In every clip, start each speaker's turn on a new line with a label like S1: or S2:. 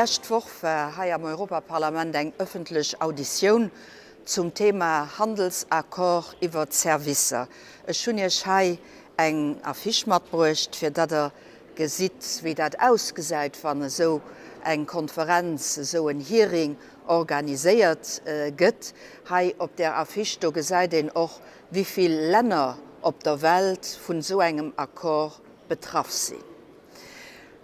S1: Déi lescht Woch war hei am Europaparlament eng ëffentlech Auditioun zum Thema Handelsaccord iwwer d'Servicer. Ech hunn Iech hei eng Affiche matbruecht, fir datt Der gesitt, wéi dat ausgesäit, wann esou eng Konferenz, esou en Hearing organiséiert gëtt. Hei op där Affiche do gesäit een och, wéi vill Länner op der Welt vun esou engem Accord betraff sinn.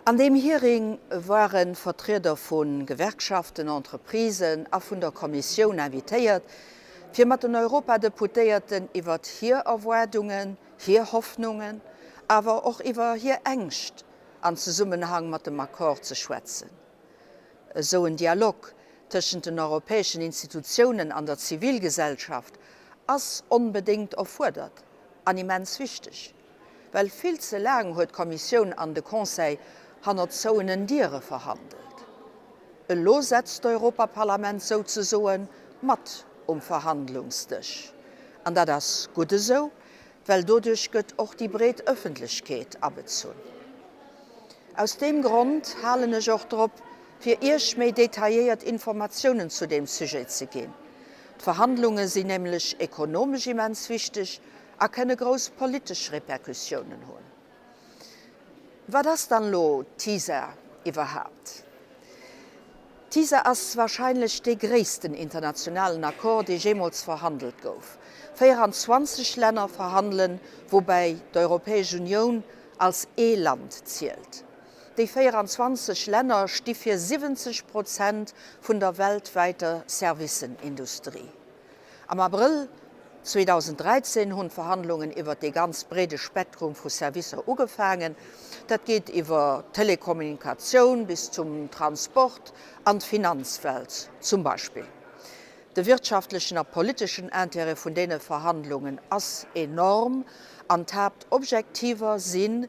S1: An deem Hearing ware Vertrieder vu Gewerkschaften, Entreprisen a vun der Kommissioun invitéiert, fir mat den Europadeputéierten iwwert hir Erwaardungen, hir Hoffnungen, awer och iwwer hir Ängscht an Zesummenhang mat dem Accord ze schwätzen. Esou en Dialog tëschent den europäeschen Institutiounen an der Zivilgesellschaft ass onbedéngt erfuerdert an immens wichteg, well vill ze laang huet d'Kommissioun an de Conseil hannert zouenen Diere verhandelt. Elo setzt d'Europaparlament souzesoe mat um Verhandlungsdësch. An dat ass gutt esou, well doduerch gëtt och déi breet Ëffentlechkeet abezunn. Aus deem Grond halen ech och drop, fir Iech méi detailléiert Informatiounen zu deem Sujet ze ginn. D'Verhandlunge sinn nämlech ekonomesch immens wichteg a kënne grouss politesch Repercussiounen hunn. Wat ass dann elo TISA iwwerhaapt? TISA ass warscheinlech dee gréissten internationalen Accord, dee jeemools verhandelt gouf. 24 Länner verhandelen, woubäi d'Europäesch Unioun als ee Land zielt. Déi 24 Länner sti fir 70 Prozent vun der weltwäiter Servicenindustrie. Am Abrëll 2013 hunn d'Verhandlungen iwwer dee ganz breede Spektrum vu Servicer ugefaangen. Dat geet iwwer d'Telekommunikatioun bis zum Transport an d'Finanzwelt zum Beispill. De wirtschaftlechen a politeschen Intérêt vun deene Verhandlungen ass enorm an d'Haaptobjektiver si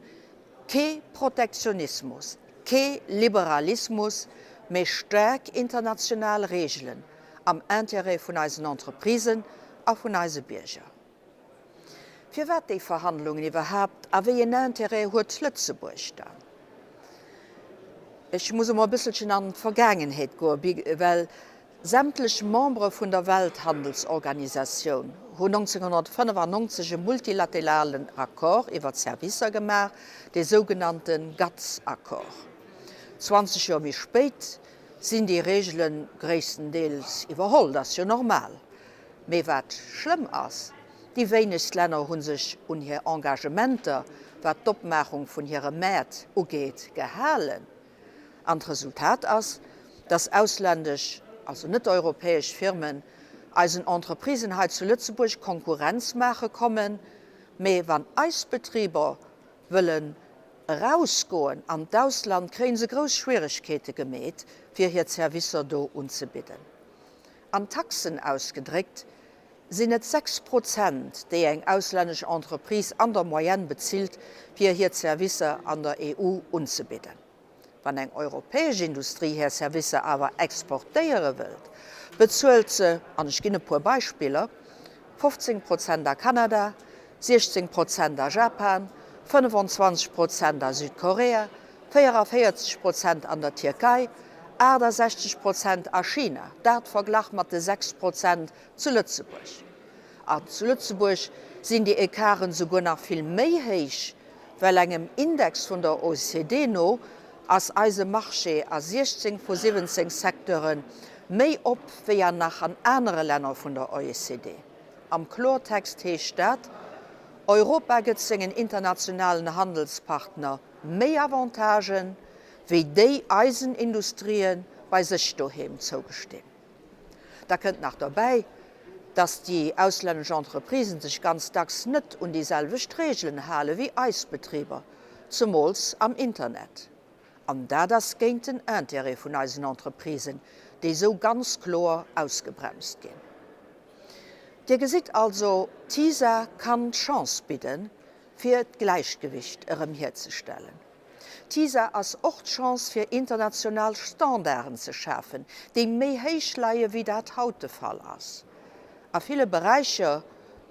S1: kee Protektionismus, kee Liberalismus, mee staark international Reegelen am Intérêt vun eisen Entreprisen a vun eise Bierger. Firwat déi Verhandlungen iwwerhaapt a wéi een Intérêt huet Lëtzebuerg dann? Ech muss emol e bësselchen an d'Vergaangenheet goen, well sämtlech Membere vun der Welthandelsorganisatioun hunn 1995 e multilateralen Accord iwwer d'Servicer gemaach, dee sougenannte GATS-Accord. 20 Joer méi spéit sinn déi Regele gréisstendeels iwwerholl, dat ass jo normal. Mee wat schlëmm ass, déi wéinegst Länner hu sech un hir Engagementer, wat d'Opmaachung vun hire Mäert ugeet, gehalen. An d'Resultat ass, dass ausländesch, also net europäesch Firmen eisen Entreprisen hei zu Lëtzebuerg Konkurrenz maache kommen. Mee wann eis Betriber wëllen erausgoen an d'Ausland, kréie se grouss Schwieregkeete gemeet, fir hir Zerwisser do unzebidden. An Taxen ausgedréckt sinn et 6 Prozent, déi eng auslännesch Entreprise an der Moyenne bezilt, fir hir Zerwisser an der EU unzebidden. Wann eng europäesch Industrie hir Servicer awer exportéiere wëllt, bezuelt se, an ech ginn e puer Beispiller, 15 Prozent a Kanada, 16 Prozent a Japan, 25 Prozent a Südkorea, 44 Prozent an der Tierkei, 68 Prozent a China, dat verglach mat de 6 Prozent zu Lëtzebuerg. An zu Lëtzebuerg sinn déi Ecarten souguer nach vill méi héich, well engem Index vun der OECD no ass eise Marché a 16 vu 17 Secteure méi op wéi an nach an anere Länner vun der OECD. Am Klortext heescht dat, Europa gëtt sengen internationalen Handelspartner méi Avantagen, wéi déi eisen Industrië bei sech doheem zougestinn. Da kënnt nach derbäi, dass déi auslännesch Entreprisen sech ganz dacks net un déi selwecht Reegelen hale wéi eis Betriber, zemools am Internet. An dat ass géint den Intérêt vun eisen Entreprisen, déi esou ganz kloer ausgebremst ginn. Dir gesitt also, d'TISA kann d'Chance bidden, fir d'Gläichgewicht erëm hierzestellen. TISA ass och d'Chance fir international Standarden ze schafen, déi méi héich leie wéi dat haut de Fall ass. A ville Beräicher,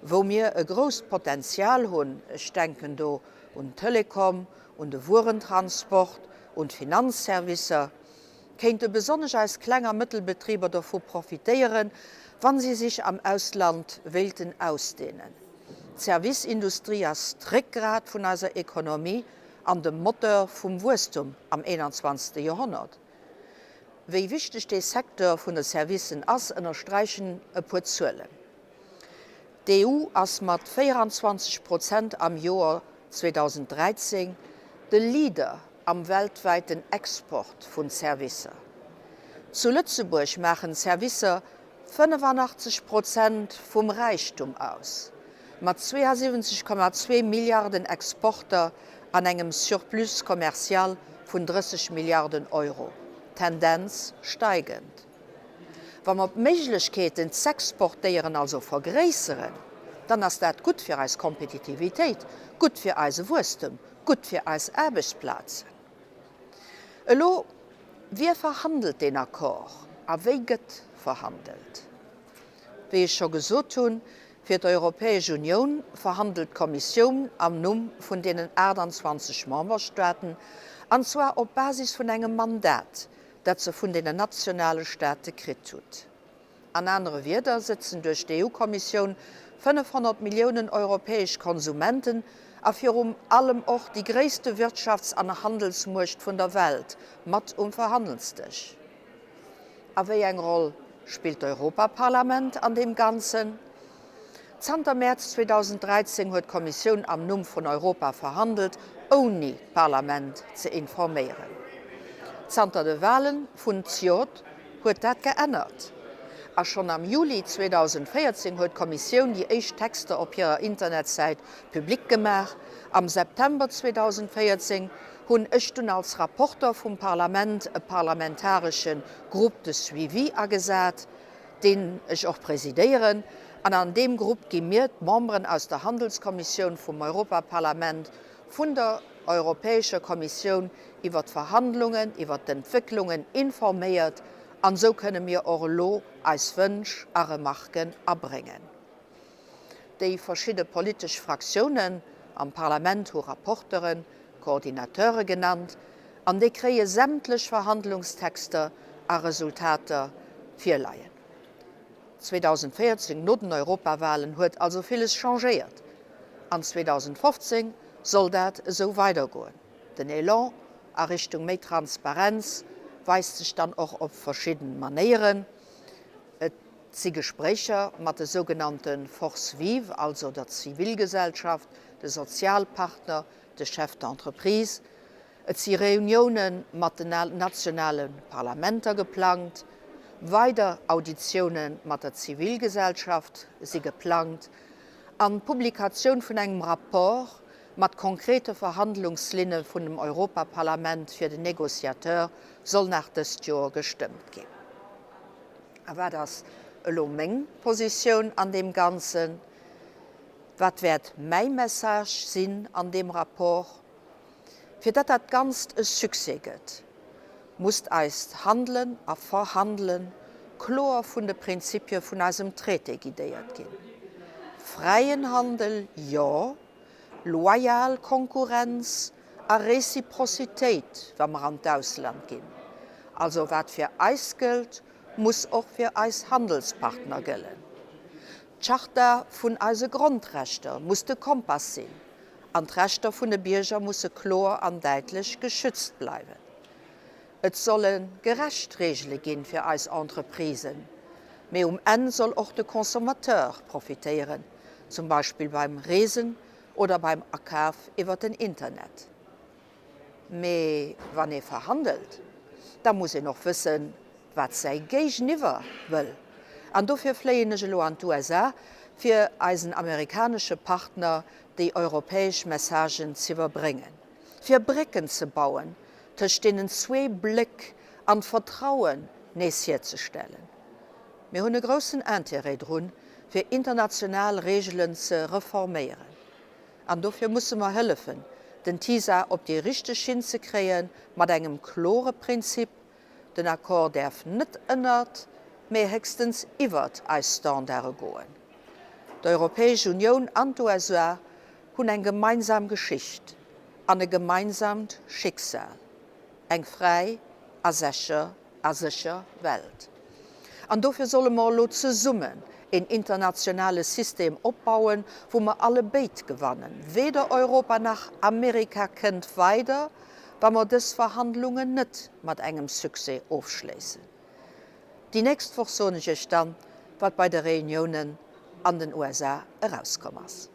S1: wou mir e grousst Potenzial hunn, ech denken do un d'Telekom, un de Wuerentransport, un d'Finanzservicer. Kéinte besonnesch eis Kleng a Mëttelbetriber dovu profitéieren, wa si sich am Ausland wéilten ausdehnen. D'Serviceindustrie ass d'Réckgrat vun eiser Ekonomie an de Moteur vum Wuesstum am 21. Joerhonnert. Wéi wichteg dee Secteur vun de Servicen ass, ënnersträichen e puer Zuelen. D'EU ass mat 24 Prozent am Joer 2013 de Leader am weltwäiten Export vun Servicer. Zu Lëtzebuerg maachen d'Servicer 85 Prozent vum Räichtum aus, mat 72,2 Milliarden Exporter an engem Surplus commercial vun 30 Milliarden Euro, Tendenz steigend. Wa mer d'Méiglechkeeten z'exportéieren also vergréisseren, dann ass dat gutt fir eis Kompetitivitéit, gutt fir eise Wuesstem, gutt fir eis Aarbechtsplazen. Elo, wie verhandelt deen Accord a wéi gëtt verhandelt? Wéi ech scho gesot hunn, fir d'Europäesch Unioun verhandelt d'Kommissioun am Numm vun deenen 28 Memberstaaten, an zwar op Basis vun engem Mandat, dat se vun deenen nationale Staate kritt hutt. An anere Wierder sëtzen duerch d'EU-Kommissioun 500 Milliounen europäesch Konsumenten a virum allem och déi gréisste Wirtschafts an Handelsmuecht vun der Welt mat um Verhandelsdësch. A wéi eng Roll spillt d'Europaparlament an deem Ganzen? Zanter Mäerz 2013 huet d'Kommissioun am Numm vun Europa verhandelt, ouni d'Parlament ze informéieren. Zanter de Wale vun zejoert huet dat geännert. A schonn am Juli 2014 huet d'Kommissioun déi éischt Texter op hirer Internetsäit public gemaach. Am September 2014 hunn ech dunn als Rapporter vum Parlament e parlamentaresche Groupe de suivi agesat, deen ech och presidéieren, an an deem Grupp gi mir, d'Memberen aus der Handelskommissioun vum Europaparlament, vun der Europäescher Kommissioun iwwer d'Verhandlungen, iwwer d'Entwécklungen informéiert an esou kënne mir och elo eis Wënsch a Remarken abréngen. Déi verschidde politesch Fraktiounen am Parlament hu Rapporteuren, Coordinateure genannt, an déi kréie sämtlech Verhandlungstexter a Resultater virleien. 2014, no den Europawahlen, huet also villes changéiert, an 2015 soll dat esou weidergoen. Den Elan a Richtung méi Transparenz weist sech dann och op verschidden Manéieren. Et si Gespréicher mat de sougenannte Forces vives, also der Zivilgesellschaft, de Sozialpartner, de Chefs d'entreprise. Et si Reunioune mat den nationale Parlamenter geplangt. Weider Auditioune mat der Zivilgesellschaft si geplangt an d'Publikatioun vun engem Rapport mat konkrete Verhandlungslinne vun dem Europaparlament fir den Négociateur soll nach dëst Joer gestëmmt ginn. A wat ass elo meng Positioun an deem Ganzen? Wat wäert mäi Message sinn an deem Rapport? Fir datt dat Ganzt e Succès gëtt, musst eist Handelen a Verhandelen kloer vun de Prinzipie vun eisem Traité guidéiert ginn. Fräien Handel, jo, loyal Konkurrenz a Reciprocitéit, wa mer an d'Ausland ginn. Also wat fir eis gëllt, muss och fir eis Handelspartner gëllen. D'Charta vun eise Grondrechter muss de Kompass sinn an d'Rechter vun de Bierger musse kloer an däitlech geschützt bleiwen. Et solle gerecht Reegele ginn fir eis Entreprisen, mee um Enn soll och de Consommateur profitéieren, zum Beispill beim Reesen oder beim Akaf iwwer den Internet. Mee wann ee verhandelt, da muss een och wëssen, wat säi Géigeniwwer wëll. An dofir fléien ech elo an d'USA, fir eisen amerikanesche Partner déi europäesch Messagen z'iwwerbréngen, fir Brécken ze bauen tëscht deenen zwee Bléck an d'Vertrauen nees hierzestellen. Mir hunn e groussen Intérêt drun, fir international Reegelen ze reforméieren. An dofir musse mer hëllefen, den TISA op déi richteg Schinn ze kréie mat engem klore Prinzip, Den Accord däerf net ënnert, mee héchstens iwwert eis Standarde goen. D'Europäesch Unioun an d'USA hunn eng gemeinsam Geschicht an e gemeinsamt Schicksal, eng fräi a sécher. a sécher Welt. An dofir solle mer elo zesummen een internationale System opbauen, wou mer allebéid gewannen. Weder Europa nach Amerika kënnt weider, wa mer dës Verhandlungen net mat engem Succès ofschléissen. Déi nächst Woch soen ech Iech dann, wat bei de Reuniounen an den USA erauskomm ass.